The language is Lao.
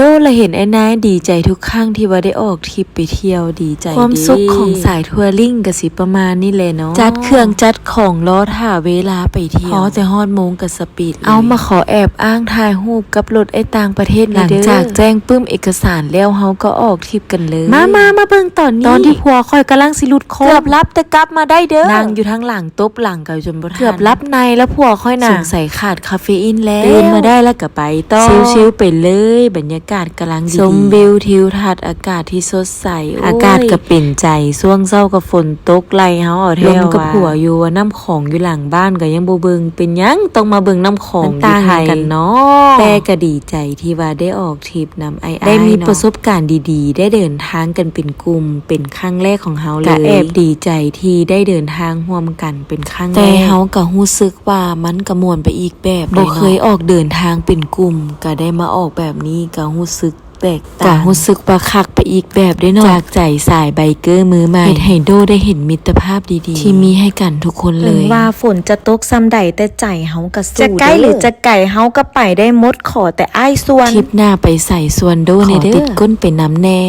ໂດລະເຫັນອ້າຍນາຍດີໃຈທຸກຄັ້ງທີ່ວ່າໄດ້ອອກທຣິບໄປທ່ຽວ ດີໃຈ ຄວາມສຸກຂອງສາຍທົວຣິງກໍຊິປະມານນີ້ແຫຼະເນາະ ຈັດເຄື່ອງຈັດຂອງລໍຖ້າເວລາໄປທ່ຽວ ພໍແຕ່ຮອດໂມງກໍສະປີດເລີຍ ເອົາ ມາຂໍແອບອ້າງຖ່າຍຮູບກັບລົດໄອ້ຕ່າງປະເທດນີ້ເດີ ຫຼັງຈາກແຈ້ງປຶ້ມເອກະສານແລ້ວ ເຮົາກໍອອກທຣິບກັນເລີຍ ມາ ມາ ມາເບິ່ງຕອນນີ້ ຕອນທີ່ຜົວຂ້ອຍກຳລັງຊິຫຼຸດໂຄ້ງ ເກືອບຫຼັບແຕ່ກັບມາໄດ້ເດີ ນັ່ງຢູ່ທາງຫຼັງ ຕົບຫຼັງກໍຈົນບໍ່ທັນ ເກືອບຫຼັບໃນແລ້ວຜົວຂ້ອຍນະ ສົງໄສຂາດຄາເຟອີນແລ້ວ ຕື່ນມາໄດ້ແລ້ວກໍໄປຕໍ່ ຊິວໆໄປເລີຍ ບັນຍາກາດກຳລັງດີໆ ຊົມວິວທິວທັດ ອາກາດທີ່ສົດໃສ ໂອ້ຍ ອາກາດກໍເປັນໃຈ ຊ່ວງເຊົ້າກໍຝົນຕົກໄລ່ເຮົາເອົາແທ້ວ່າ ລົມກັບຜົວຢູ່ວ່າ ນ້ຳຂອງຢູ່ຫຼັງບ້ານກໍຍັງບໍ່ເບິ່ງ ເປັນຫຍັງຕ້ອງມາເບິ່ງນ້ຳຂອງຢູ່ໄທ ມັນຕ່າງຫຍັງກັນເນາະ ແຕ່ກໍດີໃຈທີ່ວ່າໄດ້ອອກ ທຣິບນຳອ້າຍໆ ໄດ້ມີປະສົບການດີໆ ໄດ້ເດີນທາງກັນເປັນກຸ່ມ ເປັນຄັ້ງແລກຂອງເຮົາເລີຍ ກະແອບດີໃຈທີ່ໄດ້ເດີນທາງຮ່ວມກັນເປັນຄັ້ງແລກ ແຕ່ເຮົາກະຮູ້ສຶກວ່າມັນກະມ່ວນໄປອີກແບບ ບໍ່ເຄີຍອອກເດີນທາງເປັນກຸ່ມ ກະໄດ້ມາອອກແບບນີ້ກະຮູ້ສຶກແຕກຕ່າງ ກະຮູ້ສຶກວ່າຄັກໄປອີກແບບເດ້ເນາະ ຈາກໃຈສາຍໄບເກີມືໃໝ່ ເຮັດໃຫ້ໂດໄດ້ເຫັນມິດຕະພາບດີໆ ທີ່ມີໃຫ້ກັນທຸກຄົນເລີຍ ເຖິງວ່າຝົນຈະຕົກສ່ຳໃດ ແຕ່ໃຈເຮົາກະສູ້ ຈະໃກ້ຫຼືຈະໄກເຮົາກໍໄປໄດ້ໝົດ ຂໍແຕ່ອ້າຍຊວນ ທຣິບໜ້າໄປໃສຊວນໂດແດ່ເດີ ຂໍຕິດກົ້ນໄປນຳແດ່.